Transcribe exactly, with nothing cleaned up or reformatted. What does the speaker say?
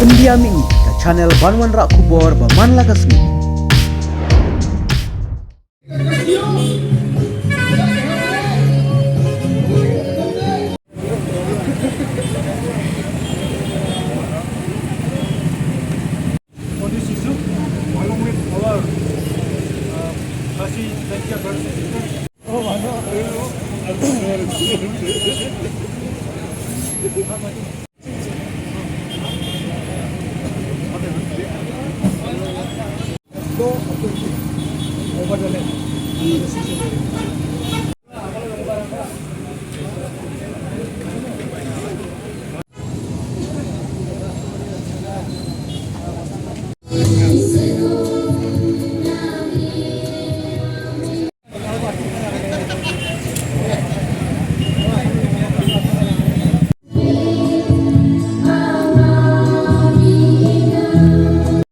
India Mihngi, ka channel ban wanrah khubor ba man la ka sngi.